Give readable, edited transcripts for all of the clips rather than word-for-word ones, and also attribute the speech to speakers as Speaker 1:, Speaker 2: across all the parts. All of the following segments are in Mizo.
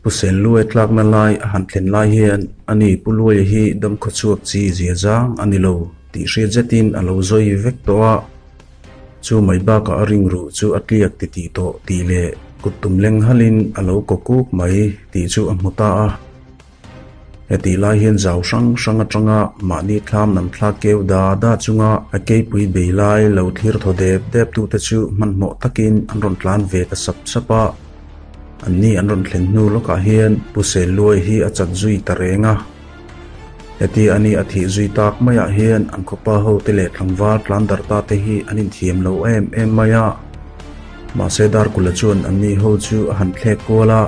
Speaker 1: Pu Senluai tlakna lai a han thlen lai hian ani Pu Luaia hi damkhaw chhuak chi zia zang a ni lo tih hriat zetin a lo zawi vek tawh a. Chu mai bakah a ring ruh chu a tliak ti tih tawh tih leh kut tum leng halin a lo kaw kuk mai tih chu a hmu ta a. Hetih lai hian zau hrang hrang atanga mahni thlam nam thlak keu da da chunga a keipui bei lai lo thlir thaw dep dep tute chu hmanhmawh takin an rawn tlan ve ta sap sap a. Anni an rawn thlen hnu lawkah hian Pu Selluai hi a chat zui ta reng a. Heti a ni a thih zui tak maiah hian an khawpa hote leh tlangval tlan darh ta te hi an inthiam lo em em mai a. Mahse Darkula chuan anni ho chu a han thlek kual a,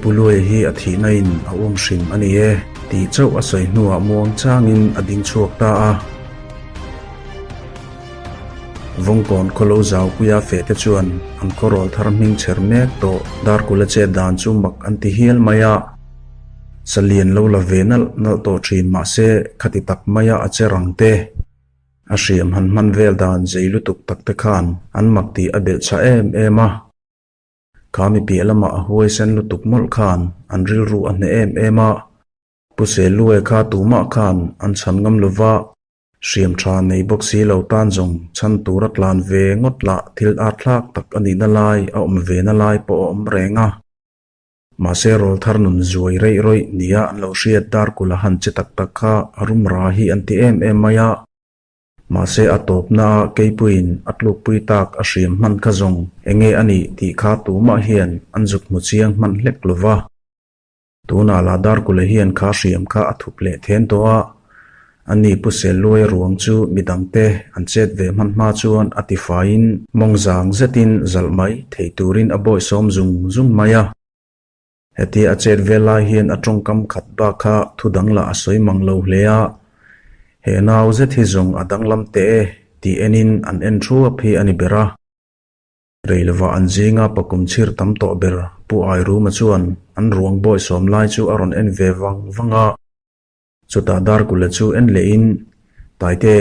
Speaker 1: Pu Luaia hi a thihna in a uang hrim a ni e tih chauh a sawi hnuah muang changin a ding chhuak ta a. Vawngkawn khawlo zaupuia feh te chuan an khawrawl thar hming chher mek tawh Darkula chet dan chu mak an ti hial mai a. Salian lo la ve nalh nalh tawh thin mahse khati tak maia a che rang te. A hriam han hman vel dan zei lutuk tak te khan an mak tih a belh chah em em a. Kha mi piah lamah a huaisen lutuk mawlh khan an rilru a hneh em em a. Pu Selue kha tumah khan an chhan ngam lova, hriam tha nei bawk si lo tan zawng chhan tura tlan ve ngawt lah thil at thlak tak a nihna lai a awm ve na lai pawh a awm reng a. Mahse rawlthar nun zuai reih rawih nia an lo hriat Darkula han che tak tak kha a rum ra hi an ti em em mai a. Mahse a tawpna a keipuiin a tlukpui tak a hriam hman kha zawng enge a nih tih kha tumah hian an zuk hmu chiang hman hlek lo va. Tunah lah Darkula hian kha hriam kha a thup leh then tawh a. Ani Pu Selluai ruang chu midangte an chet ve hman hma chuan a ti faiin mawng zang zetin zalh mai thei turin a bawisawm zung zung mai a. Hetia a chet vel lai hian a tawngkam khat bak kha thu dang lah a sawi mang lo hle a, he nau zet hi zawng a danglam teh e tih enin an en thuap hi a ni ber a. Reilova an zinga pakum chhir tam tawh ber Pu Airuma chuan an ruang bawisawm lai chu a rawn en ve vang vang a. Chutah Darkula chu en lehin, Taite,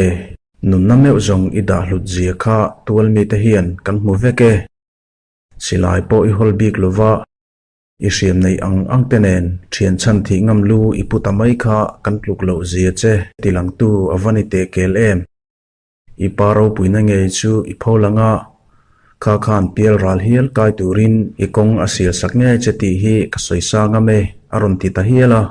Speaker 1: nunna meuh zawng i dah hlut zia kha tual mite hian kan hmu vek e. Silai pawh i hawl bik lova, i hriam neih ang ang te nen thian chhan thih ngam lu i pu ta mai kha kan tluk loh zia che ti langtu a va ni teh kel em. I pa ropuina ngei chu i pho lang a, kha khan pial ral hial kai turin i kawng a sial sak ngei che tih hi ka sawi sang am e, a rawn ti ta hial a.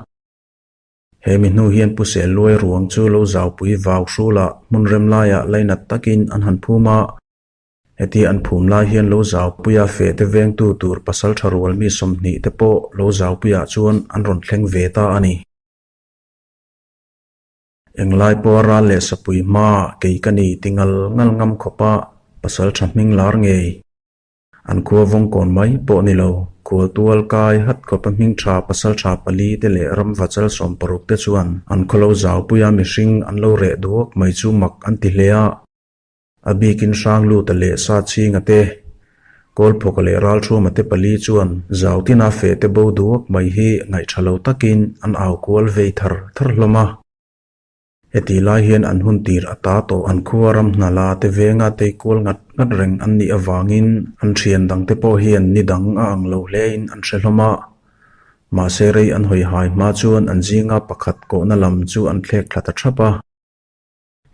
Speaker 1: He mi hnu hian Pu Selluai ruang chu lo zaupui vau hrulah hmun rem laiah lainat takin an han phum a. Heti an phum lai hian lo zaupuia feh te vengtu tur pasal tha rual mi 20 te pawh lo zaupuiah chuan an rawn thleng ve ta a ni. Englai pawha ral leh sapui hma kei ka ni ti ngal ngal ngam khawpa pasal tha hming lar ngei. An khua vawngkawn mai pawh ni lo, khual tual kai hat khawpa hming tha pasal tha pali te leh ramva chal 60 te chuan an khaw lo zaupuia mihring an lo reh duak mai chu mak an ti hle a. A bikin hrang luta leh sa chhinga te, Kawlphawka leh Ralthuama te pali chuan zautina feh te bo duak mai hi ngaihṭha lo takin an au kual vei thar thar hlawm a. Hetih lai hian an hun tir a ta tawh an khua ram hna la te venga tei kual ngat ngat reng an nih avangin an ṭhian dangte pawh hian ni dang a ang lo hlein an hre hlawm a. Mahse rei an hawi hai hma chuan an zinga pakhat kawhna lam chu an thlek thla ta ṭhap a.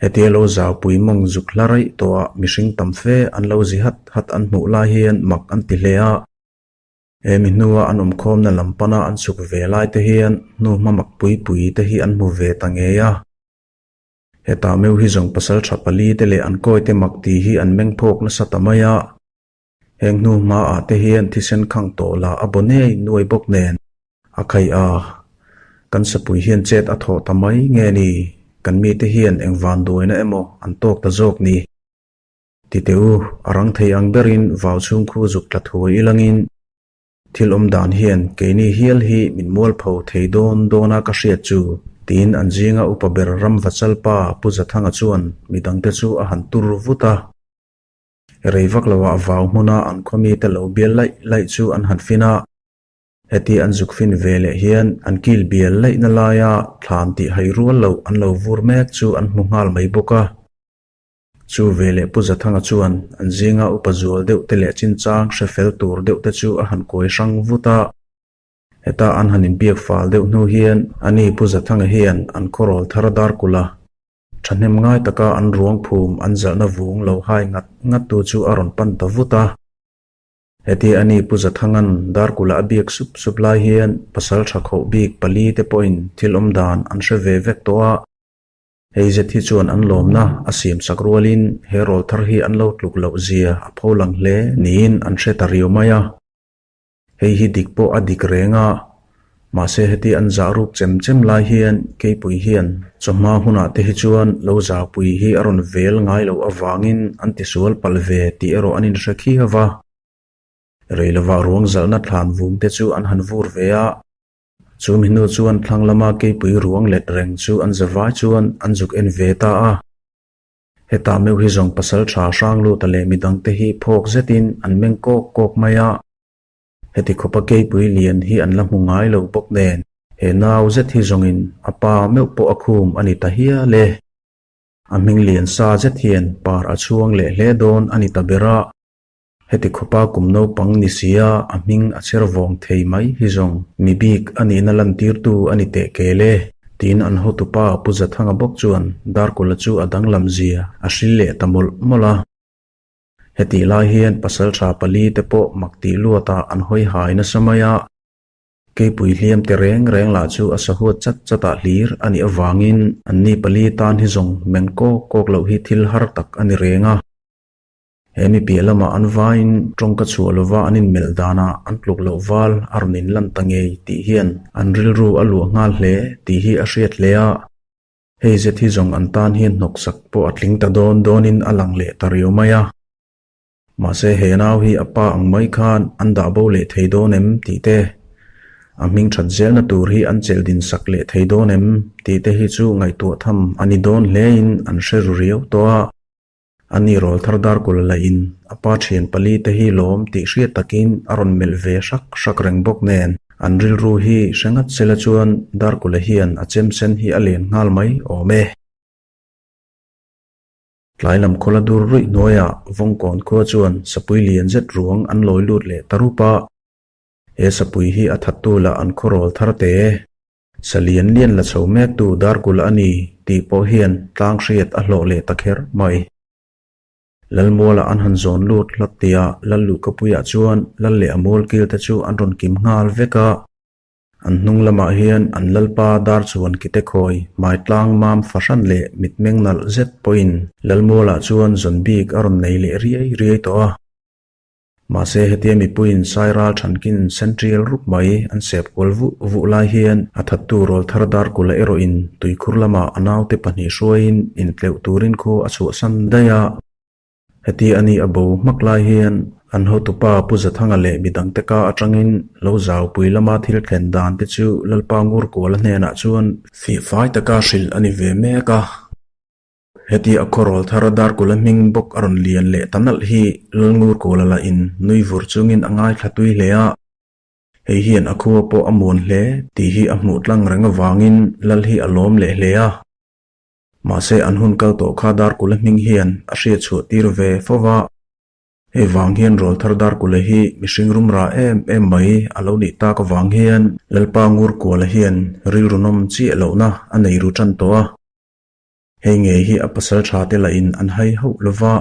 Speaker 1: Hetia lo zaupui mawng zuk hla raih tawhah mihring tam fe an lo zi hat hat an hmuh lai hian mak an ti hle a. He mi hnua an awmkhawmna lam pana an chhuk ve lai te hian hnu hma mak pui pui te hi an hmu ve ta ngei a. Hetah meuh hi zawng pasal tha pali te leh an kawi te mak tih hi an meng phawk nasa ta mai a. Heng hnu hmaah te hian thisen khang tawh lah a baw nei nuai bawk nen a khaih a, kan sapui hian chet a thawh ta mai nge ni, kan mite hian eng van duaina emaw an tawk ta zawk ni. Ti teh u, a rang thei ang berin vau chhung khu zuk tla thuai ilangin thil awm dan hian keini hial hi min mualpho thei dawn dawna ka hriat chu, tiin an zinga upa ber Ramvachalpa Pu Zathanga chuan midangte chu a han tur vut a. Rei vak loah vau hmuna an khaw mite lo bial laih laih chu an han fin a. Heti an zuk fin ve leh hian an kil bial laihna laia thlan tih hai rual loh an lo vur mek chu an hmu nghal mai bawk a. Chu ve leh Pu Zathanga chuan an zinga upa zual deuh te leh chinchang hre fel tur deuh te chu a han kuai hrang vut a. Heta an han inbiak fal deuh hnu hian ani Pu Zathanga hian an khawrawl thar Darkula thahnem ngai taka an ruang phum an zalhna vung lo hai ngat ngat tu chu a rawn pan ta vut a. Heti ani Pu Zathanga'n Darkula a biak sup sup lai hian pasal tha khauh bik pali te pawhin thil awm dan an hre ve vek tawh a. Hei zet hi chuan an lawmna a siam sak rualin he rawl thar hi an lo tluk loh zia a pho lang hle niin an hre ta riau mai a. Hei hi dik pawh a dik reng a, mahse heti an zah ruk chem chem lai hian Keipui hian chawhma hunah te hi chuan lo zahpui hi a rawn vel ngai loh avangin an tisual palh ve tih erawh an inhre khiau a. Rei lovah ruang zalhna thlan vum te chu an han vur ve a, chu mi hnu chuan thlang lama Keipui ruang let reng chu an zavai chuan an zuk en ve ta a. Hetah meuh hi zawng pasal tha hrang lut a leh midangte hi phawk zetin an meng kawk kawk mai a. Heti khawpa keipui lian hi an la hmu ngai lo bawk nen he nau zet hi zawngin a pa meuh pawh a khum a ni ta hial e. A hming lian sa zet hian par a chhuang leh hle dawn a ni ta ber a. Heti khawpa kum naupang ni sia a hming a chher vawng thei mai hi zawng mi bik a nihna lantirtu a ni teh kel e, tiin an hotupa Pu Zathanga bawk chuan Darkawla chu a danglam zia a hril leh ta mawlh mawlh a. Hetih lai hian pasaltha pali te pawh mak tih luatah an hawi hai nasa mai a. Keipui hliam te reng reng lah chu a sahuat chat chatah hlir a nih avangin anni pali tan hi zawng meng kawk kawk loh hi thil har tak a ni reng a. He mi piah lamah an vaiin tawngka chhuah lova an inmelh danah an tluk loh val a rawn inlan ta ngei tih hian an rilru a luah nghal hle tih hi a hriat hle a. Hei zet hi zawng an tan hian hnawksak pawh a tling ta dawn dawnin a lang leh ta riau mai a. Mahse he nau hi a pa ang mai khan an dah bo leh thei dawn em tih te, a hming that zelna tur hi an chelh din sak leh thei dawn em tih te hi chu ngaihtuah tham a ni dawn hlein an hre ru riau tawh a. A ni rawl thar dar kul la in a pa thian pali te hi lawm tih hriat takin a rawn melh ve hrak hrak reng bawk nen an rilru hi hre ngat sela chuan Darkula hian a chem sen hi a len nghal mai awm e. Tlai lam khawla dur ruih hnuaiah Vawngkawn khua chuan sapui lian zet ruang an lawi lut leh ta rup a. He sapui hi a thattu lah an khaw rawl thar te. Sa lian lian la chho mektu Darkula a ni tih pawh hian tlang hriat a hlawh leh ta kher mai. Lalmuala an han zawn lut hlawt tia Lal Luhkapuiah chuan Lal leh a mual kil te chu an rawn kim nghal vek a. An hnung lamah hian an Lalpa dar chuan kite khawi hmai tlang mam fahran leh mitmeng nalh zet pawhin Lalmualah chuan zawn bik a rawn nei leh riai riai tawh a. Mahse hetia mipuiin sai ral thankin sentrial rup mai an sep kual vuh vuh lai hian a thattu rawl thar dar kula erawhin tuikhur lamah a naute pahnih hruaiin intleuh turin khu a chhuahsan daih a. Heti a nih a bo hmak lai hian an hotupa Pu Zathanga leh midangte ka atangin lo zaupui lama thil thlen dan te chu Lalpa Ngurkuala hnenah chuan fihfai taka hrilh a ni ve mek a. Heti a khawrawl thar Darkula hming bawk a rawn lian leh ta nalh hi Lalngurkuala lah in nui vur chungin a ngaithla tui hle a. Hei hian a khua pawh a muan hle tih hi a hmuh tlang reng avangin Lal hi a lawm leh hle a. Mahse an hun kal tawh kha Darkula hming hian a hriat chhuah tir ve fo va. Hei vang hian rawlthar Darkula hi mihring rumra em em mai a lo nih tak avang hian Lalpa Ngurkuala hian rilru nawm chiah lohna a nei ru tan tawh a. Hei ngei hi a pasal tha te lahin an hai hauh lo va.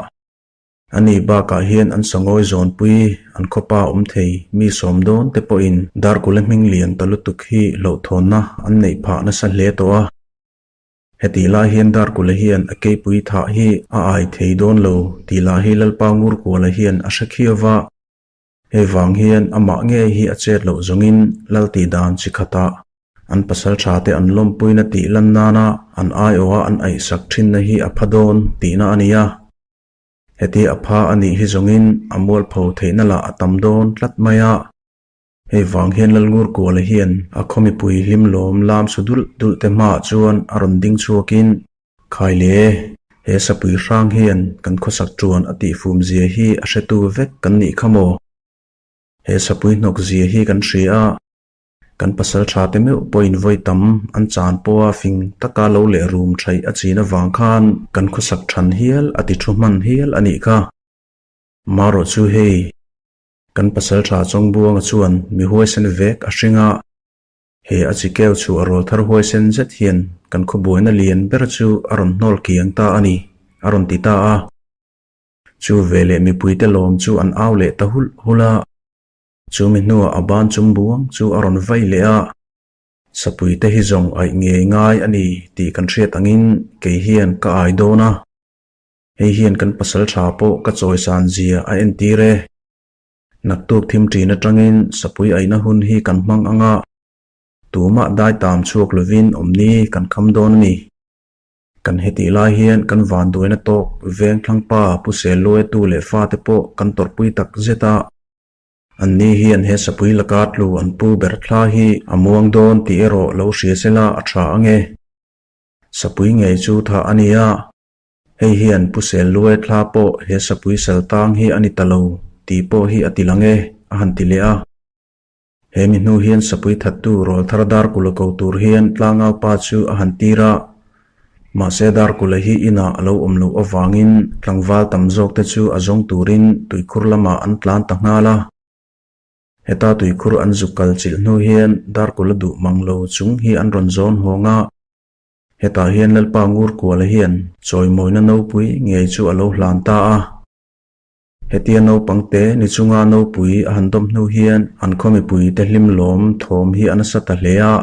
Speaker 1: Ani bakah hian an sangawi zawnpui an khawpa awm thei mi sawm dawn te pawhin Darkula hming lian ta lutuk hi hlauhthawnna an neih phah nasa hle tawh a. Hetih lai hian Darkula hian a keipui thah hi a ai thei dawn lo tih lah hi Lalpa Ngurkuala hian a hre khiau va. Hei vang hian amah ngei hi a chet loh zawngin lal tih dan chi khatah an pasal tha te an lawmpuina tih lan nana an aiawha an aihsak thinna hi a pha dawn tihna a ni a. Heti a pha a nih hi zawngin a mualpho theihna lah a tam dawn tlat mai a. Hei vang hian Lalngurkuala hian a khaw mipui hlim lawm lam su dulh dulh te hmaah chuan a rawn ding chhuakin, Khai le, he sapui hrang hian kan khawsak ṭuan a tihfum zia hi a hretu vek kan nih kha maw? He sapui hnawk zia hi kan hria a, kan pasal ṭha te meuh pawhin vawi tam an chan pawha fing taka lo leh rum ṭhaih a chin avang khan kan khawsak ṭhan hial a ti thu hman hial a nih kha. Marawh chu hei, kan pasal ṭha Chawngbuanga chuan mi huaisen vek a hring a. He a chi keu chhuah rawlthar huaisen zet hian kan khawbuaina lian ber chu a rawn hnawl kiang ta a ni, a rawn ti ta a. Chu veleh mipuite lawm chu an au leh ta hulh hulh a. Chumi hnuah a ban chum buang chu a rawn vai leh a. Sapuite hi zawng aih ngei ngai a ni tih kan hriat angin kei hian ka ai dawn a. Hei hian kan pasal tha pawh ka chawisan zia a entir e. Naktuk thim ṭin aṭangin sapui aihna hun hi kan hmang ang a, tumah dai tam chhuak lovin awmni kan kham dawn a ni. Kan hetih lai hian kan vanduaina tawk Vengthlangpa Pu Selluaitu leh fate pawh kan tawrhpui tak zet a. Anni hian he sapui laka tlu an pu ber thla hi a muang dawn tih erawh lo hria sela a ṭha ang e. Sapui ngei chu thah a ni a. Hei hian Pu Selluai thla pawh he sapui sal tang hi a ni ta lo tih pawh hi a ti lang e, a han ti leh a. He mi hnu hian sapui thattu rawlthar Darkula ko tur hian tlangau pa chu a han tir a. Mahse Darkula hi inah a lo awm loh avangin tlangval tam zawk te chu a zawng turin tuikhur lamah an tlan ta nghal a. Heta tuikhur an zuk kal chilh hnu hian Darkula duh mang lo chung hi an rawn zawn hawng a. Hetah hian Lalpa Ngurkuala hian chawimawina nopui ngei chu a lo hlan ta a. Hetia naupang te ni chunga nopui a han dawm hnu hian an khaw mipui te hlim lawm thawm hi a nasa ta hle a.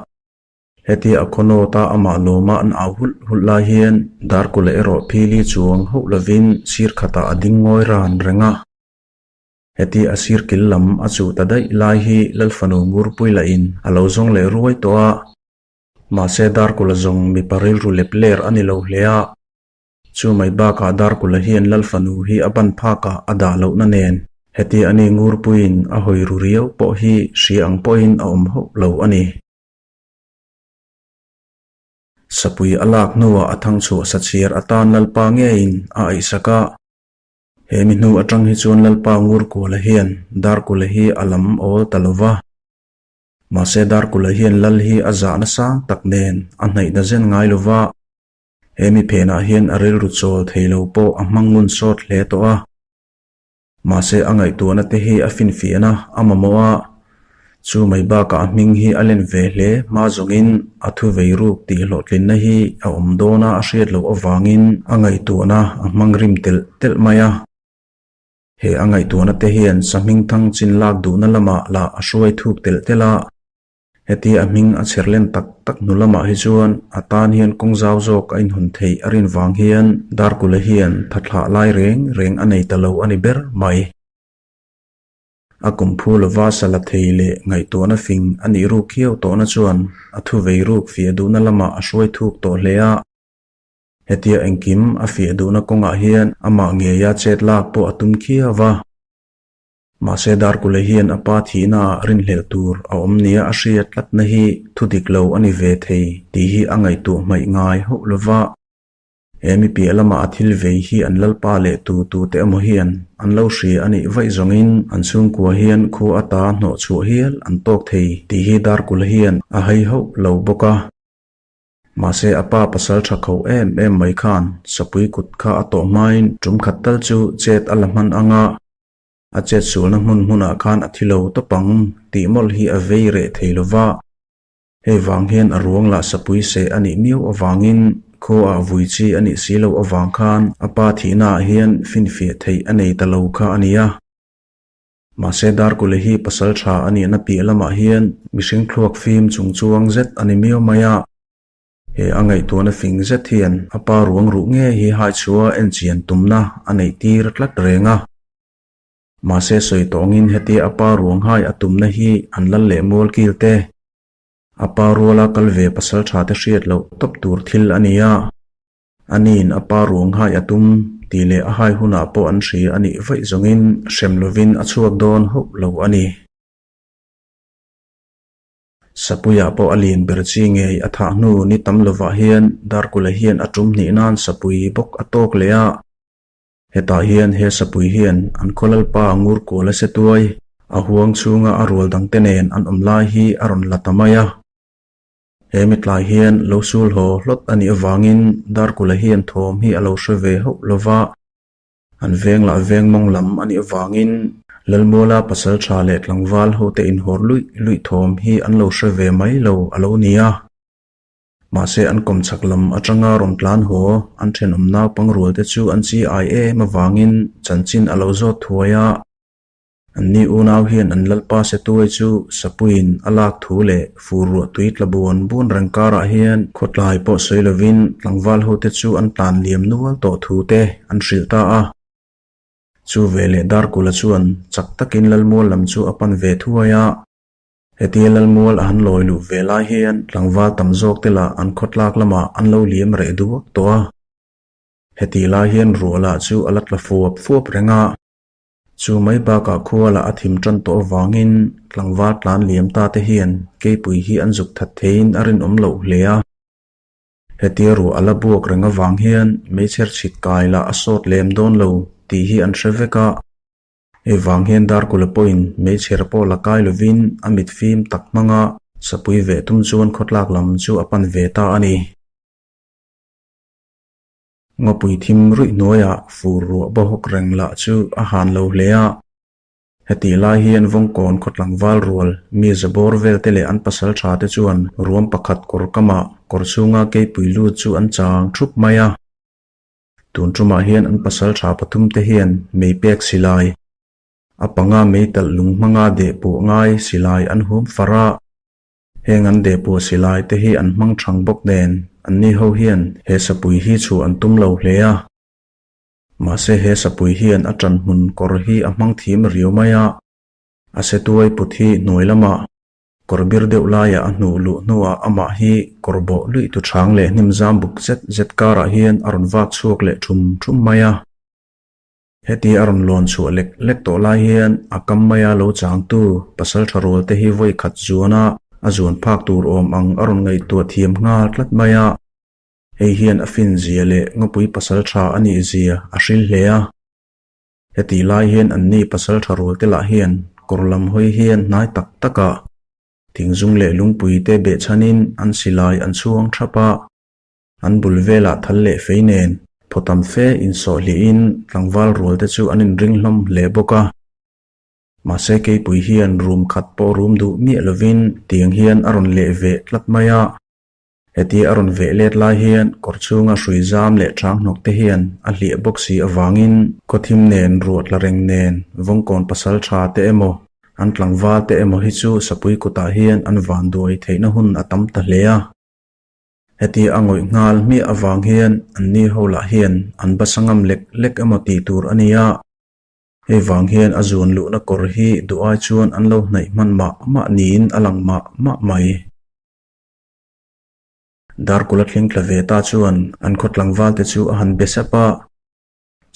Speaker 1: Hetia a khaw nawta amah lawma an au hulh hulh lai hian Darkula erawh phili chuang hauh lovin sir khatah a ding ngawi ran reng a. Hetia a sir kil lam a chuh ta daih lai hi Lalfanu Ngurpui lahin a lo zawng leh ruai tawh a. Mahse Darkula zawng mipa rilru lep ler a ni lo hle a, chu mai bakah Darkula hian Lal fanu hi a ban phakah a dah lohna nen heti a ni Ngurpuiin a hawi ru riau pawh hi hria ang pawhin a awm hauh lo a ni. Sapui a lak hnuah a thangchhuah sachhiar atan Lalpa ngeiin a aihsak a, he mi hnu atang hi chuan Lalpa Ngurkuala hian Darkula hi a lam awl ta lo va. Mahse Darkula hian Lal hi a zahna sang tak nen a hnaihna zen ngai lo va, he mi phenah hian a rilru chawl thei lo pawh a hmang ngun sawt hle tawh a. Mahse a ngaihtuahna te hi a finfiahna a mamawh a, chu mai bakah a hming hi a len ve hle hma zawngin a thu vei ruk tih hlawhtlinna hi a awm dawna a hriat loh avangin a ngaihtuahna a hmang rim telh telh mai a. He a ngaihtuahna te hian sahming thang chin lak duhna lamah lah a hruai thuk telh telh a, hetia a hming a chher len tak tak hnu lamah hi chuan a tan hian kawng zau zawk a inhawn theih a rin vang hian Darkula hian tha thlah lai reng reng a nei ta lo a ni ber mai. A kum phu lova sala thei leh ngaihtuahna fing a nih ruk khiau tawhna chuan a thu vei ruk fiah duhna lamah a hruai thuk tawh hle a. Hetia engkim a fiah duhna kawngah hian amah ngeia chet lak pawh a tum khiau va. Mahse Darkule hian a pa thihnaah rinhlelh tur a awm nia a hriat tlatna hi thu dik lo a ni ve thei tih hi a ngaihtuah hmaih ngai hauh lo va. He mi piah lama a thil vei hi an lalpa leh tu tute emaw hian an lo hria a nih vaih zawngin an chhungkua hian khua ata hnawh chhuah hial an tawk thei tih hi Darkula hian a hai hauh lo bawk a. Mahse a pa pasal tha kho em em mai khan sapui kut kha a tawh hmain tum khat tal chu chet a la hman ang a, a chet sualna hmun hmunah khan a thi lo tawp ang tih mawlh hi a vei reh thei lo va. Hei vang hian a ruang lah sapui seh a nih miau avangin khuaah vui chi a nih si loh avang khan a pa thihnaah hian finfiah theih a nei ta lo kha a ni a. Mahse Darkule hi pasal tha a nihna piah lamah hian mihring thluak fim chung chuang zet a ni miau mai a. He a ngaihtuahna fing zet hian a pa ruang ruh ngei hi haichhua enchian tumna a neih tir tlat reng a. Mahse sawi tawngin hetia a pa ruang hai a tumna hi an lal leh mual kil te, a pa ruala kal ve pasal tha te hriat loh tawp tur thil a ni a. Aniin a pa ruang hai a tum tih leh a hai hunah pawh an hria a nih vaih zawngin hrem lovin a chhuak dawn hauh lo a ni. Sapuiah pawh a lian ber chi ngei a thah hnu ni tam lovah hian Darkula hian a tum hnih nan sapui bawk a tawk leh a. Hetah hian he sapui hian an khaw lalpa Ngurkuala se tuai a huang chhunga a rual dangte nen an awm lai hi a rawn la ta mai a. He mitlai hian lo sul haw hlawt a nih avangin Darkula hian thawm hi a lo hre ve hauh lo va, an veng lah veng mawng lam a nih avangin. Lalmuala pasalṭha leh tlangval hote inhawr luih luih thawm hi an lo hre ve mai lo a lo ni a. Mahse an kawmchhak lam atanga rawn tlan haw an thenawm naupang rualte chu an chi ai em avangin chanchin a lo zawt thuai a. Anni unau hian an lalpa Setuai chu Sapuiin a lak thu leh fur ruah tui tla buan buan reng karah hian khawtlai pawh sawi lovin tlangval hote chu an tlan liam nual tawh thu te an hrilh ta a. Chu veleh Darkula chuan chak takin Lalmual lam chu a pan ve thuai a. Hetia Lalmual a han lawi luh ve lai hian tlangval tam zawk te lah an khawtlak lamah an lo liam reh duak tawh a. Hetih lai hian ruah lah chu a la tla fuap fuap reng a. Chu mai bakah khua lah a thim tan tawh avangin tlangval tlan liam ta te hian keipui hi an zuk that theiin a rinawm loh hle a. Hetia ruah a la buak reng avang hian meichher chhit kai lah a sawt lem dawn lo tih hi an hre vek a. Hei vang hian Darkula pawhin meichher pawh la kai lovin a mit fim tak hmanga sapui veh tum chuan khawtlak lam chu a pan ve ta a ni. Ngawpui thim ruih hnuaiah fur ruah bawhawk reng lah chu a han lo hle a. Hetih lai hian Vawngkawn khaw tlangval rual mi zabawr vel te leh an pasal tha te chuan ruam pakhat kawr kamah kawr chhunga keipui lut chu an chang thup mai a. Tun tumah hian an pasal tha pathum te hian mei pek silai, a panga mei talh lung hmanga deh puah ngai silai an huam far a. Heng an deh puah silai te hi an hmang thang bawk nen anni ho hian he sapui hi chhuah an tum lo hle a. Mahse he sapui hian a ṭan hmun kawr hi a hmang thim riau mai a, a setuai put hi hnuai lamah kawr bir deuh laiah a hnuh luh hnuah amah hi kawr bawh luih tu chang leh hnim zam buk zet zet karah hian a rawn vak chhuak leh ṭhum ṭhum mai a. Heti a rawn lawn chhuah lek lek tawh lai hian a kam maia lo changtu pasalṭha rual te hi vawi khat zuana a zuan phak tur awm ang a rawn ngaihtuah thiam nghal tlat mai a. Hei hian a fin zia leh ngawpui pasalṭha a nih zia a hril hle a. Hetih lai hian anni pasalṭha rual te lah hian kawr lam hawi hian hnai tak takah thingzung leh lungpui te behchhanin an silai an chhuang thap a. An bul velah thal leh fei nen phaw tam fe insawh hlihin tlangval rual te chu an inring hlawm hle bawk a. Mahse keipui hian rum khat pawh rum duh miah lovin tiang hian a rawn leh veh tlat mai a. Hetia a rawn veh let lai hian kawr chhunga hrui zam leh chang hnawk te hian a hliah bawk si avangin khawthim nen ruah tla reng nen Vawngkawn pasal tha te emaw an tlangval te emaw hi chu sapui kutah hian an vanduai theihna hun a tam ta hle a. Hetia a ngawih nghal hmiah avang hian anni ho lah hian an basa ngam lek lek emaw tih tur a ni a. Hei vang hian a zuan luhna kawr hi duh ai chuan an lo hnaih hman mah mah niin a lang mah mah mai. Darkula thleng tla ve ta chuan an khaw tlangval te chu a han be sap a.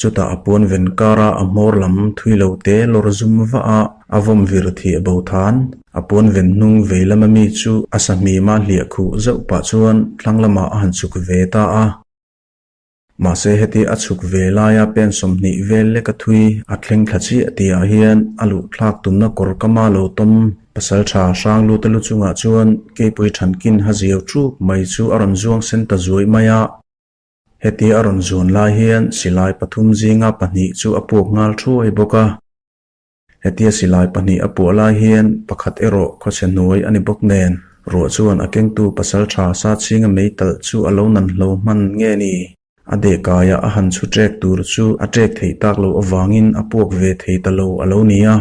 Speaker 1: Chutah a puan ven kara a hmawr lam thui lo te lawr zum vah a, a vawm vir thih bo than. A puan ven hnung vei lama mi chu a sahmima hliah khuh zauh pah chuan thlang lamah a han chhuk ve ta a. Mahse heti a chhuk ve laia pen 20 vel lek a thui a thleng thla chiah tihah hian a luh thlak tumna kawr kama lo tawm pasaltha hrang lut a lu chungah chuan keipui thankin ha ziau ṭuk mai chu a rawn zuang sen ta zuaih mai a. Heti a rawn zuan lai hian silai pathum zinga pahnih chu a puak nghal thuai bawk a. Hetia silai pahnih a puah lai hian pakhat erawh khawchhe hnuai a ni bawk nen, ruah chuan a kengtu pasaltha sa chhinga mei talh chu a lo nan hlo hman nge ni? A dehkaiah a han chhu ṭek tur chu a ṭek theih tak loh avangin a puak ve thei ta lo a lo ni a.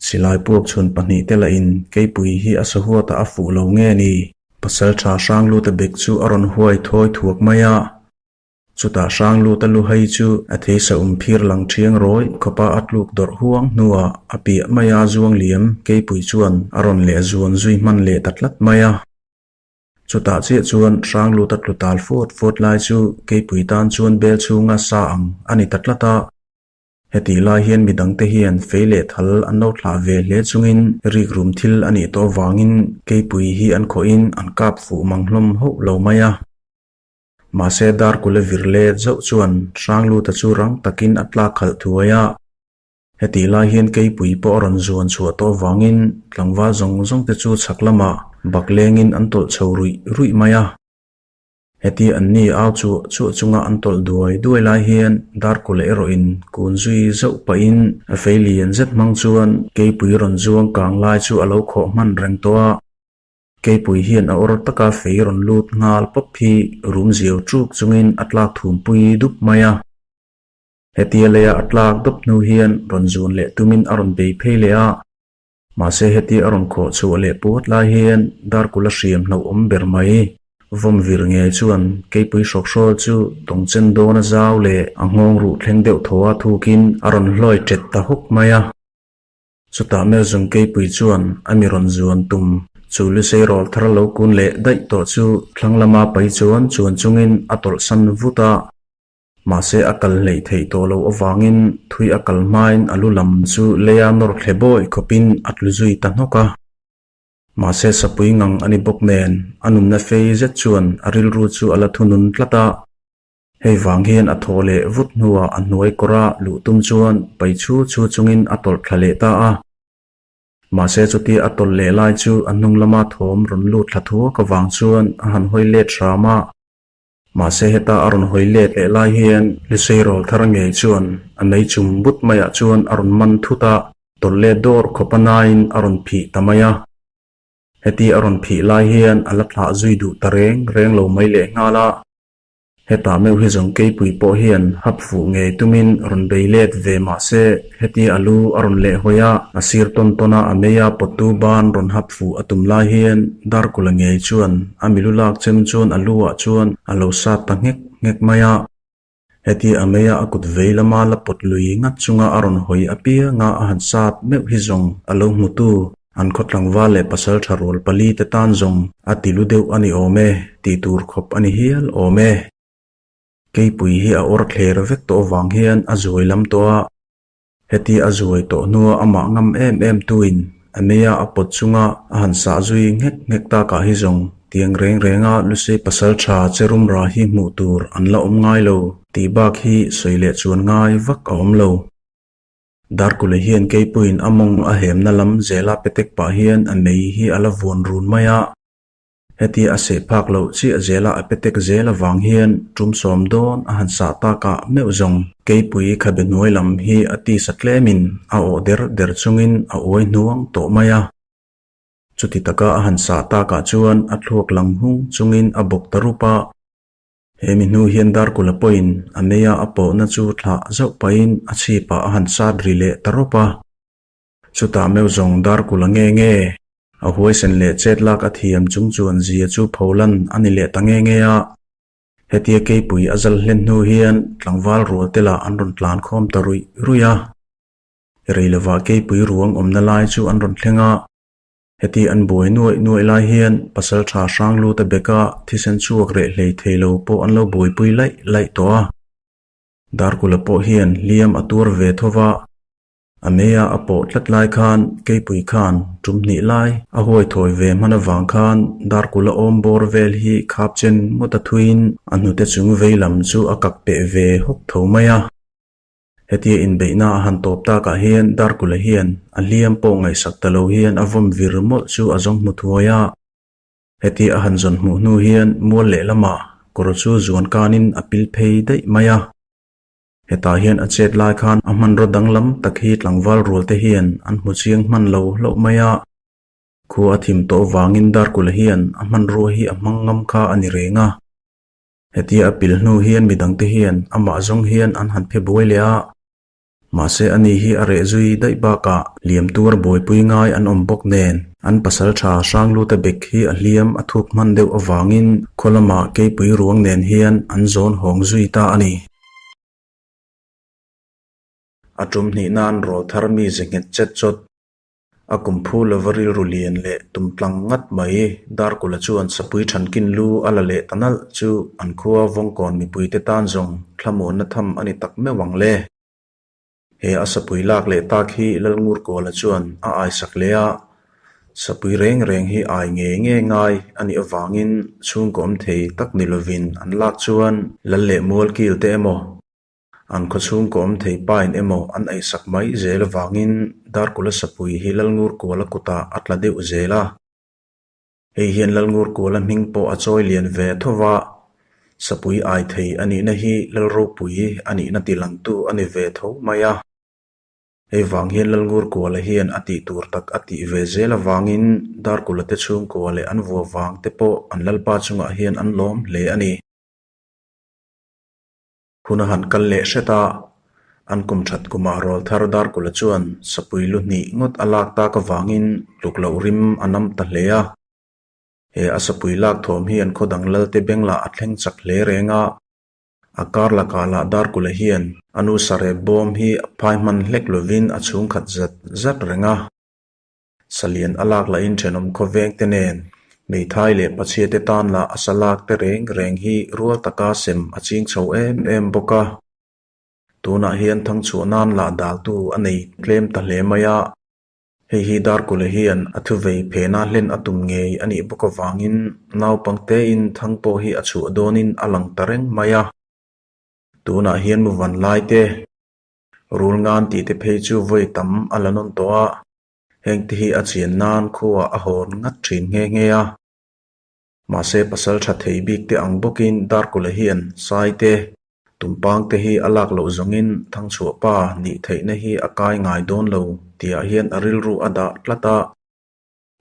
Speaker 1: Silai puak chhun pahnih te lahin keipui hi a sahuatah a fuh lo nge ni? Pasaltha Hrangluta bek chu a rawn huai thawi thuak mai a. Chutah Hrangluta luhai chu a theisa um phir lang thiang rawi khawpa a tluk dawrh huang hnuah a piah maia zuang liam keipui chuan a rawn leh zuan zui hman leh ta tlat mai a. Chutah chiah chuan Hrangluta tlu tal fuat fuat lai chu keipui tan chuan bel chhunga sa ang a ni ta tlat a. Hetih lai hian midangte hian fei leh thal an lo thlah ve hle chungin rikrum thil a nih tawh avangin keipui hi an khawhin an kap fuh mang hlawm hauh lo mai a. Mahse Darkula vir let zauh chuan Hrangluta chu rang takin a tlak khalh thuai a. Hetih lai hian keipui pawh a rawn zuan chhuah tawh avangin tlangval zawng zawng te chu chhak lamah bak lengin an tawlh chho ruih ruih mai a. Heti anni au chuah chuah chunga an tawlh duai duai lai hian Darkawlh erawhin kun zui zauh pahin a fei lian zet hmang chuan keipui rawn zuang kang lai chu a lo khawh hman reng tawh a. Keipui hian a awr taka fei rawn lut nghal pawp hi rum ziau ṭuk chungin a tlak thumpui dup mai a. Hetia leia a tlak dawp hnu hian rawn zun leh tumin a rawn bei phei leh a. Mahse hetia a rawn khawh chhuah leh puat lai hian Darkula hriam hlauhawm ber mai. Vawm vir ngei chuan keipui hrawkhrawl chu tawngchen dawna zau leh a nghawng ruh thleng deuh thaw a thukin a rawn hlawi ṭet ta hawk mai a. Chutah Melzung keipui chuan a mi rawn zuan tum chu Lusei rawl thar lo kun leh daih tawh chu thlang lama pai chuan chuan chungin a tawlhsan vut a. Mahse a kal hleih theih tawh loh avangin thui a kal hmain a lu lam chu leia nawr thle bawi khawpin a tlu zui ta hnawk a. Mahse sapui ngang a ni bawk nen a nunna fei zet chuan a rilru chu a la thunun tlat a. Hei vang hian a thaw leh vut hnuah a hnuai kawra luh tum chuan pai chhu chhu chungin a tawlh thla leh ta a. Mahse chutia a tawlh leh lai chu a hnung lama thawm rawn lut thla thuak avang chuan a han hawi let hram a. Mahse heta a rawn hawi let leh lai hian Lusei rawl thar ngei chuan a mei chum but maiah chuan a rawn man thut a, tawlh let dawr khawp a nain a rawn phih ta mai a. Heti a rawn phih lai hian a la thlah zui duh ta reng reng lo mai leh nghal a. Hetah meuh hi zawng keipui pawh hian hap fuh ngei tumin rawn bei let ve mah se hetia a lu a rawn leh hawi a, a sir tawn tawn a a mei a pawttu ban rawn hap fuh a tum lai hian Darkula ngei chuan a milu lak chem chuan a lu ah chuan a lo sat ta nghek nghek mai a. Hetia a mei a a kut vei lama la pawt lui ngat chunga a rawn hawi apianga a han sat meuh hi zawng a lo hmutu An khaw tlangval leh pasal tha rual pali te tan zawng a ti lu deuh a ni awm e, tih tur khawp a ni hial awm e. Keipui hi a awr thler vek tawh avang hian a zuai lam tawh a, heti a zuai tawh hnua amah ngam em em tuin a meia a pawt chunga a han sah zui nghek nghek takah hi zawng tiang reng renga Lusei pasal tha che rumra hi hmuh tur an la awm ngai lo tih bak hi sawi leh chuan ngai vak a awm lo. Darkule hian keipuiin a mawng a hemna lam zela petek pah hian a mei hi a la vuan run mai a. Hetia a seh phak loh chiah zela a petek zel avang hian tum sawm dawn a han sah takah meuh zawng. Keipui khabe hnuai lam hi a tisa tlemin a awh der der chungin a uai hnuang tawh mai a. Chuti taka a han sah takah chuan a thluak lang hung chungin a bawk ta rup a. He mi hnu hian Darkula pawhin a meia a pawhna chu thlah zauh pahin a chhipah a han sat ri leh ta rawp a. Chutah meuh zawng Darkula nge nge a huaisen leh chet lak a thiam chung chuan zia chu pholan a ni leh ta nge nge a. Hetia keipui a zal hlen hnu hian tlangval rual te lah an rawn tlan khawm ta ruih ruih a. Rei lovah keipui ruang awmna lai chu an rawn thleng a. Heti an buai nuaih nuaih lai hian pasal tha hrang lut a bek a, thisen chhuak reh hlei thei lo pawh an lo buaipui laih laih tawh a. Darkula pawh hian hliam a tuar ve tho va, a meia a pawh tlat lai khan keipui khan tum hnih lai a huai thawi ve hman avang khan Darkula awm bawr vel hi khap chen ngawt a thuiin a hnute chung vei lam chu a kak peh ve hawk tho mai a. Hetia inbeihna a han tawp takah hian Darkula hian a hliam pawh ngaihsak ta lo hian a vawm vir mawlh chu a zawng hmu thuai a. Hetia a han zawn hmuh hnu hian mual lehlamah kawr chu zuan kanin a pil phei daih mai a. Hetah hian a chet lai khan a hmanraw danglam tak hi tlangval rual te hian an hmu chiang hman lo hlauh mai a. Khua a thim tawh vangin Darkula hian a hmanrua hi a hmang ngam kha a ni reng a. Hetia a pil hnu hian midangte hian amah zawng hian an han phe buai leh a, mahse ani hi a reh zui daih bakah liam tuar buaipui ngai an awm bawk nen an pasal tha Hrangluta bek hi a hliam a thuk hman deuh avangin khaw lamah keipui ruang nen hian an zawn hawng zui ta a ni. A tum hnih nan rawl thar mi ze nghet chet chawt. A kum phu lova rilru lian leh tum tlang ngat mai. Darkula chuan sapui thankin lu a la leh ta nalh chu an khua Vawngkawn mipuite tan zawng thlamuanna tham a ni tak meuh ang le. He a sapui lak leh tak hi Lalngurkawla chuan a aisak leh a, sapui reng reng hi ai nge nge ngai a nih avangin chhungkaw awm thei tak ni lovin an lak chuan Lal leh Mualkil te emaw An khaw chhungkaw awm thei pain emaw an eisak mai zel avangin Darkula Sapui hi Lalngurkuala kutah a tla deuh zel a. Hei hian Lalngurkuala hming pawh a chawi lian ve tho va. Sapui ai thei a nihna hi Lal ropui a nihna tilangtu a ni ve tho mai a. Hei vang hian Lalngurkuala hian a tih tur tak a tih ve zel avangin Darkula te chhungkua leh an vua vang te pawh an Lalpa chungah hian an lawm hle a ni. Hun a han kal leh hret a, an kum that kumah rawlthar Darkula chuan sapui lu hnih ngawt a lak tak avangin tluk loh rim a nam ta hle a. He a sapui lak thawm hi an khaw dang lalte beng lah a thleng chak hle reng a. A kar lakah lah Darkula hian a nu sarep bawm hi a phai hman hlek lovin a chhung khat zat zat reng a. Salian a lak lahin thenawm khawveng te nen hmeithai leh pachhia te tan lah a sa lak te reng reng hi rual taka sem a ching chho em em bawk a. Tunah hian thangchhuah nan lah daltu a nei tlem ta hle mai a. Hei hi Darkula hian a thuvei phena hlen a tum ngei a nih bawk avangin naupangtein thang pawh hi a chhuah dawnin a lang ta reng mai a. Tunah hian muvan lai te, rul ngan tih te phei chu vawi tam a la nawn tawh a, heng te hi a chian nan khuaah a hawn ngat thin nghe nghe a. Mahse pasal tha thei bik te ang bawkin Darkula hian sai te, tumpang te hi a lak loh zawngin Thangchhuah pa nih theihna hi a kai ngai dawn lo tihah hian a rilru a dah tlat a.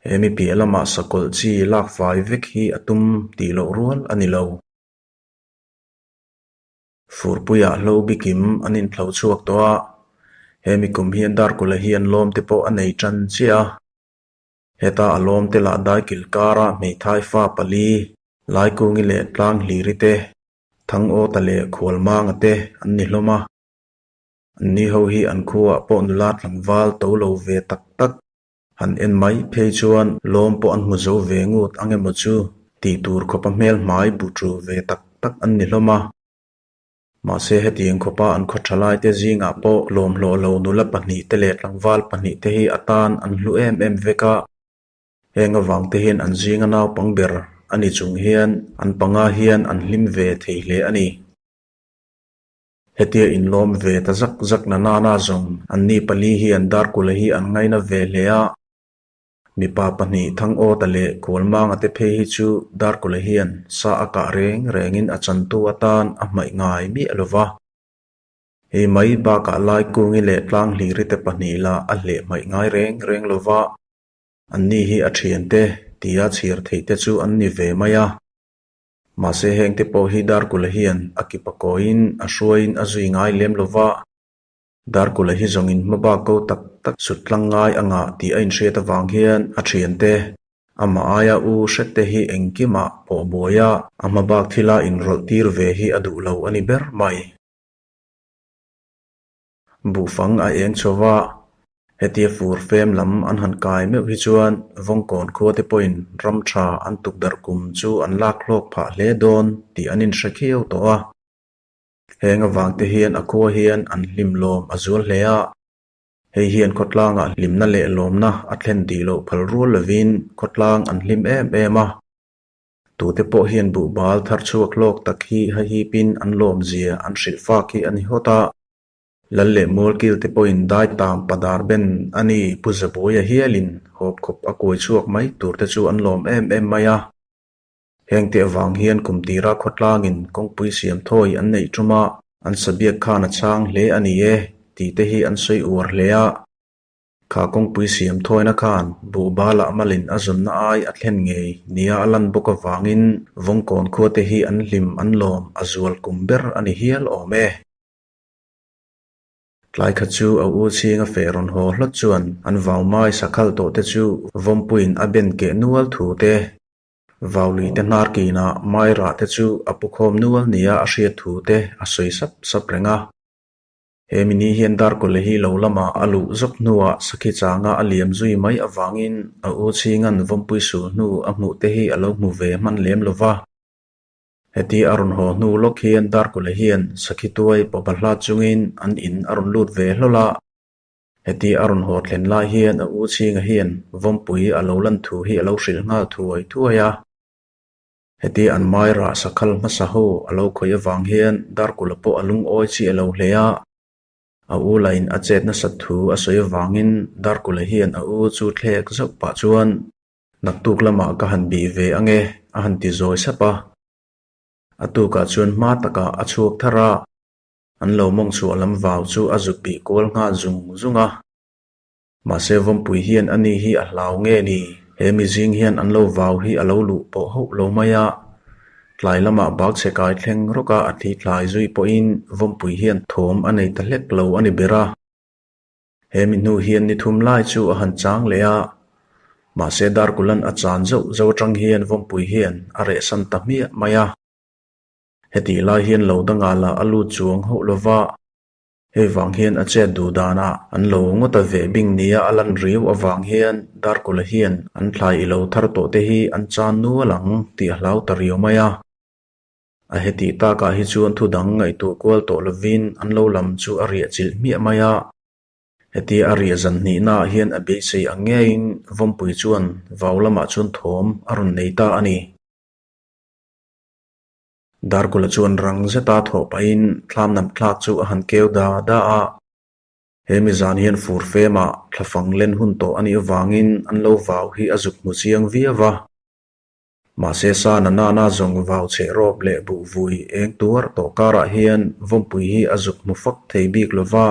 Speaker 1: He mi piah lamah sakawlh chi lak fai vek hi a tum tih loh rual a ni lo. Furpuiah hlo bikim an inthlo chhuak tawh a, he mi kum hian Darkula hian lawm te pawh a nei tan chiah a. Heta a lawm te lah daikil kara hmeithai fa pali, Laikungi leh Tlanghliri te, Thangawta leh Khualmanga te an ni hlawm a. Anni ho hi an khuaah pawh nula tlangval to lo ve tak tak han en mai phei chuan lawm pawh an hmu zo ve ngut ang emaw chu tih tur khawpa hmel hmai bu tu ve tak tak an ni hlawm a. Mahse hetiang khawpa an khaw thalaite zingah pawh lawmhlawh lo nula pahnihte leh tlangval pahnihte hi a tan an hlu em em vek a. Heng avangte hian an zinga naupang ber a ni chung hian an panga hian an hlim ve thei hle a ni. Hetia inlawm ve ta zak zak na nana zawng anni pali hian Darkula hi an ngaina ve hle a. Mipa pahnih Thangawta leh Khualmanga te phei hi chu Darkula hian sa a kah reng rengin a chantu atan a hmaih ngai miah lo va. Hei mai bakah Laikungi leh Tlanghliri te pahnih lah a hleh hmaih ngai reng reng lo va. Anni hi a thiante tia chhir theih te chu an ni ve mai a. Mahse hengte pawh hi Darkula hian a kipa kawiin a hruaiin a zui ngai lem lo va. Darkula hi zawngin hmabak ko tak tak sut tlang ngai a ngah tih a inhriat avang hian a thiante, amah aia u hrette hi engkimah pawh buai a, a hmabak thila inrawlh tir ve hi a duh lo a ni ber mai. Buhfang a eng chho va, hetia fur fem lam an han kai meuh hi chuan Vawngkawn khua te pawhin ram tha an tukdarh kum chu an lak hlawk phah hle dawn tih an inhre khiau tawh a. Heng avangte hian a khua hian an hlim lawm a zual hle a, hei hian khawtlangah hlimna leh lawmna a thlen tih loh phal rual lovin khawtlang an hlim em em a. Tute pawh hian buhbal thar chhuak hlawk tak hi hahipin an lawmzia an hrilh fak hi a ni hawt a. Lal leh Mualkil te pawhin dai tam padar ben a ni Pu Zabuaia hialin hawp khawp a kuai chhuak mai tur te chu an lawm em em mai a. Heng te avang hian kum tira khawtlangin kawngpui siam thawi an neih tum a, an sabiak khan a chhang hle a ni e tih te hi an sawi uar hle a. Kha kawngpui siam thawina khan buhbalah malin a zawnna ai a thlen ngei nia a lan bawk avangin Vawngkawn khua te hi an hlim an lawm a zual kum ber a ni hial awm e. Tlai khat chu a u chhinga feh rawn haw hlawt chuan an vau mai sakhal tawh te chu Vawmpuiin a ben keh nual thu te Vaului te hnar kinah mai rah te chu a pu khawm nual nia a hriat thu te a sawi sap sap reng a. He mini hian Darkawle hi lo lamah a luh zawk hnuah sakhi changa a liam zui mai avangin a u chhinga'n vawmpui sul hnu a hmuh te hi a lo hmu ve hman lem lo va. Heti a rawn haw hnu lawk hian Darkawle hian sakhi tuai pawpa hlat chungin an in a rawn lut ve hlawl a. Heti a rawn haw thlen lai hian a u chhinga hian vawmpui a lo lan thu hi a lo hrilh nghal thuai thuai a. Heti an mai rah sakhal hmasa ho a lo khawih avang hian Darkula pawh a lungawi chi a lo hle a. A u lain a chet nasat thu a sawi avangin Darkula hian a u chu thlek zauh pah chuan, Naktuk lamah ka han bih ve ange a han ti zawi sap a. A tukah chuan hma takah a chhuak thar a, an lo mawng chhuah lam vau chu a zuk bih kual nghal zung zung a. Mahse Vawmpui hian ani hi a hlau nge ni? He mizing hian an lo vau hi a lo luh pawh hauh lo mai a. Tlai lamah bak chhe kai thleng rawka a thli thlai zui pawhin Vawmpui hian thawm a nei ta hlek lo a ni ber a. He mi hnu hian ni thum lai chu a han chang leh a, mahse Darkulan a chan zauh zauh atang hian Vawmpui hian a rehsan ta hmiah mai a. Hetih lai hian lo dangah lah a lut chuang hauh lo va, hei vang hian a chet duh danah an lo ngawt a veh bing nia a lan riau avang hian Darkula hian an thlai i lo thar tawh te hi an chan nual ang tih a hlau ta riau mai a. A hetih takah hi chuan thu dang ngaihtuah kual tawh lovin an lo lam chu a riah chilh hmiah mai a. Hetia a riah zan hnihnaah hian a beisei ang ngeiin Vawmpui chuan vau lamah chuan thawm a rawn nei ta a ni. Darkula chuan rang zeta thawh pahin thlam nam thlak chu a han keu da da a. He mi zan hian fur femah thlafang len hun tawh a nih avangin an lo vau hi a zuk hmu chiang viau a. Mahse sa na nana zawng vau cheh rawp leh buh vui eng tuar tawh karah hian Vawmpui hi a zuk hmu fak thei bik lo va.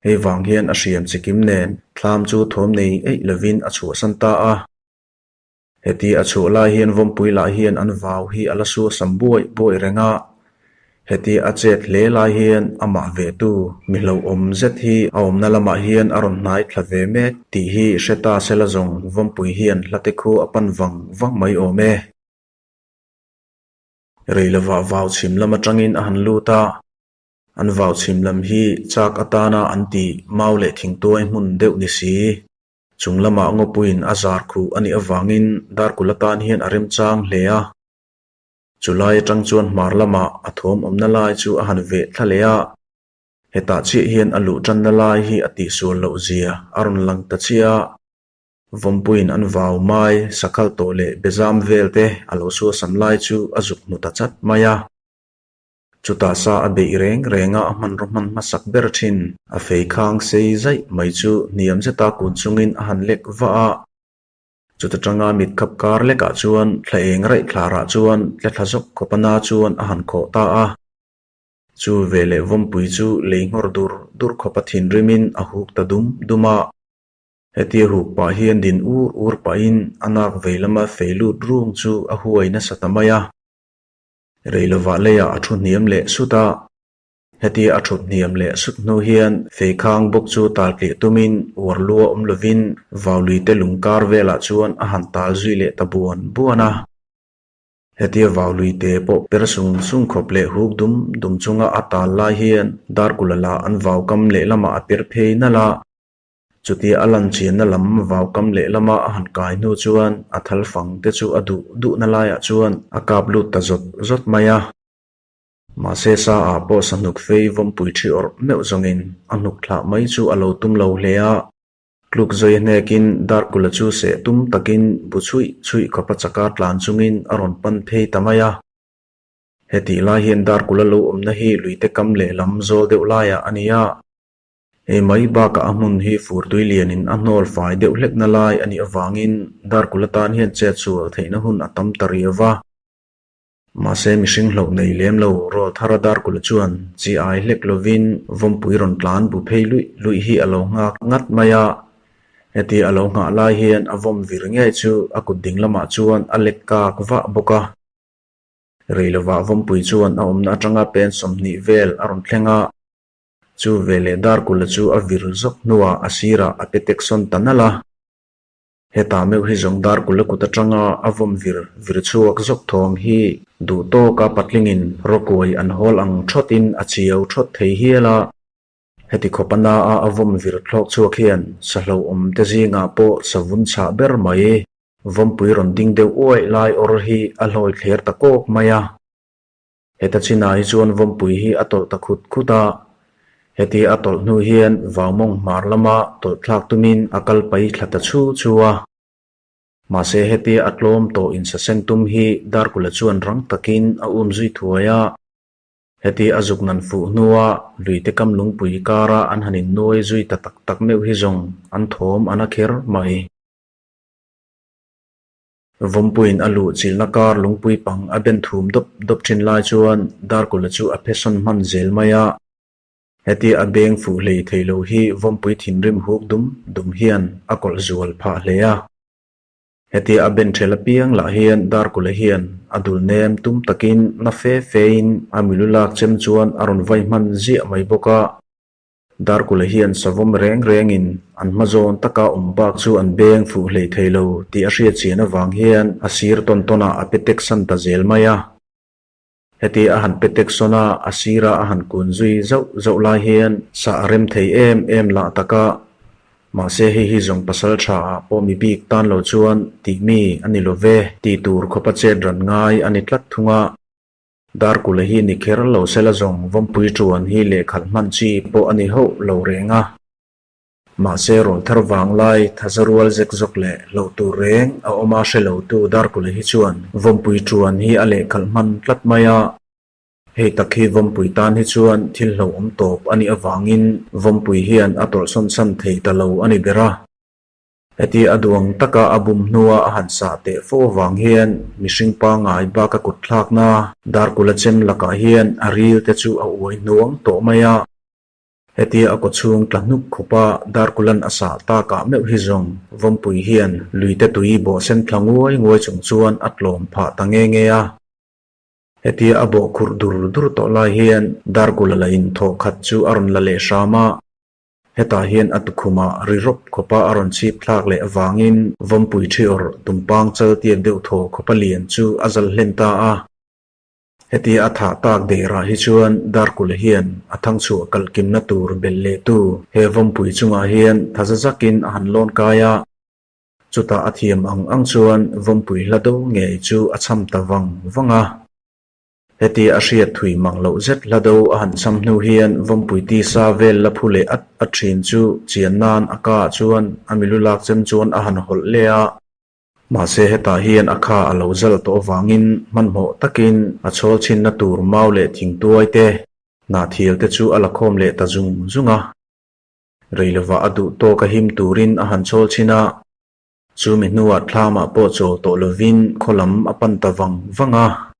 Speaker 1: Hei vang hian a hriam chikim nen thlam chu thawm nei eih lovin a chhuahsan ta a. Heti a chhuah lai hian Vawmpui lah hian an vau hi a la suasam buaih buaih reng a. Heti a chet hle lai hian amah vetu mi hlauhawm zet hi a awmna lamah hian a rawn hnai thla ve mek tih hi hre ta sela zawng Vawmpui hian hlate khu a pan vang vang mai awm e. Rei lovah vau chhim lam atangin a han lut a, an vau chhim lam hi chak atana an tih mau leh thingtuai hmun deuh ni si. Chung lamah ngawpuiin a zar khuh a nih avangin Darkul atan hian a remchang hle a. Chu lai atang chuan hmar lamah a thawm awmna lai chu a han veh thla leh a, hetah chiah hian a luh tanna lai hi a tihsual loh zia a rawn lang ta chiah a. Vawmpuiin an vau mai, sakhal tawh leh bezam vel te a lo suasam lai chu a zuk hmu ta chat mai a. Chutah sa a beih reng reng a, a hmanraw hman hmasak ber thin. A fei khang sei zaih mai chu hniam zeta kun chungin a han lek vah a. Chuta tanga mit khap kar lekah chuan thla eng raih thlarah chuan tle thla zawk khawp a na chuan a han khawh ta a. Chu veleh Vawmpui chu lei nghawr dur dur khawp a thinrimin a huk ta dum dum a. Hetia huk pah hian din ur ur pahin a nak vei lama fei lut rung chu a huai nasa ta mai a. Rei lovah leiah a thu hniam leh sut a. Hetia a thut hniam leh sut hnu hian feikhang bawk chu tal tliah tumin uar lua awm lovin Vauluite lung kar velah chuan a han tal zui leh ta buan buan a. Hetia Vauluite pawh per sung sung khawp leh huk dum dum chunga a tal lai hian Darkula lah an vaukam lehlamah a per phei nalh a. Chutia a lan chianna lam vaukam lehlama a han kai hnu chuan a thal fang te chu a duh duhna laiah chuan a kap lut ta zawt zawt mai a. Mahse sa ah pawh sahnuk fei vawmpui thi awrh meuh zawngin a hnuk thlah mai chu a lo tum lo hle a. Tluk zawi hnekin Darkula chu seh tum takin bu chhuih chhuih khawp a chaka tlan chungin a rawn pan phei ta mai a. Hetih lai hian Darkula lo awmna hi luite kam lehlam zawl deuh laiah a ni a. Hei mai bakah a hmun hi fur tui lianin a hnawl fai deuh hlekna lai a nih avangin Darkula tan hian chet sual theihna hun a tam ta riau va. Mahse mihring hlauh nei lem lo Rawl Thara Darkula chuan chi ai hlek lovin Vawmpui rawn tlan bu phei luih luih hi a lo nghak ngat mai a. Hetia a lo nghah lai hian a vawm vir ngei chu a kut ding lamah chuan a lek kak vah bawk a. Rei lovah Vawmpui chuan a awmna atanga pen 20 vel a rawn thleng a. Chu veleh Darkula chu a vir zawk hnuah a sirah a pe tek sawn ta nalh a. Hetah meuh hi zawng Darkula kut atanga a vawm vir vir chhuak zawk thawm hi duh tawka patlingin rawkuai an hawl ang thawtin a chiau thawt thei hial a. Heti khawp a na a a vawm vir thlawk chhuak hian sahlauhawm te zingah pawh savun chhah ber mai vawmpui rawn ding deuh uaih lai awr hi a hlawi thler ta kawk mai a. Heta chinah hi chuan Vawmpui hi a tawlh ta khut khut a, hetia a tawlh hnu hian Vaumawng hmar lama tawlh thlak tumin a kal pai thla ta chhu chhu a. Mahse hetia a tlawm tawh insaseng tum hi Darkula chuan rang takin a um zui thuai a. Hetia a zuk nan fuh hnua luite kam lungpui kara an han innuai zui ta tak tak meuh hi zawng an thawm a na kher mai. Vawmpuiin a luh chilhna kar lungpui pang a ben thum dawp dawp thin lai chuan Darkula chu a phe sawn hman zel mai a. Hetia a beng fuh hlei thei lo hi Vawmpui thinrim huk dum dum hian a kawlh zual phah hle a. Hetia a ben ṭhel apiang lah hian Darkula hian a dul nem tum takin na fe fein a milu lak chem chuan a rawn vai hman ziah mai bawk a. Darkula hian savawm reng rengin an hma zawn taka awm bak chu an beng fuh hlei thei lo tih a hriat chian avang hian a sir tawn tawnah a pe tek san ta zel mai a. Heti a han pe tek sawn a, a sira a han kun zui zauh zauh lai hian sa a rem thei em em lah tak a. Mahse hei hi zawng pasal tha ah pawh mi bik tan lo chuan tih mi a ni lo ve tih tur khawpa chet ran ngai a ni tlat thung a. Darkula hi ni kher lo sela zawng vawmpui ṭuan hi lehkhalh hman chi pawh a ni hauh lo reng a. Mahse rawlthar vang lai thaza rual zek zawk leh hlauh tur reng a awm a hre lo tu Darkula hi chuan vawmpui ṭuan hi a lehkhalh hman tlat mai a. Hei tak hi vawmpui tan hi chuan thil hlauhawm tawp a nih avangin vawmpui hian a tawlhsawn san thei ta lo a ni ber a. Heti a duang taka a bum hnua a han sah teh fo avang hian mihring pangngai bak a kut thlakna Darkula chem lakah hian a ril te chu a uai hnuang tawh mai a. Hetia a kawchhung tla hnuk khawpa Darkula'n a sah takah meuh hi zawng Vawmpui hian luite tui bawhsen thla nguai nguai chung chuan a tlawm phah ta nge nge a. Hetia a bawh khurh dur dur tawh lai hian Darkula la inthawh khat chu a rawn la leh hram a. Hetah hian a tukhumah ri rawp khawpa a rawn chhip thlak leh avangin Vawmpui thi awrh tumpang chal tiak deuh thaw khawpa lian chu a zal hlen ta a. Hetia a thah tak deirah hi chuan Darkula hian a thangchhuah kalhkimna tur belh lehtu he Vawmpui chungah hian thaza zakin a han lawn kai a. Chutah a thiam ang ang chuan Vawmpui hla do ngei chu a cham ta vang vang a. Heti a hriat thui mang loh zet hla do a han cham hnu hian Vawmpui tisa vel la phu leh at at thin chu chian nan a ka ah chuan a milu lak chem chuan a han hawlh leh a. Mahse hetah hian a kha a lo zal tawh avangin hmanhmawh takin a chhawl chhinna tur mau leh thingtuai te, hnahthial te chu a la khawm leh ta zung zung a. Rei lovah a duh tawk a him turin a han chhawl chhin a. Chumi hnuah thlamah pawh chawl tawh lovin khaw lam a pan ta vang vang a.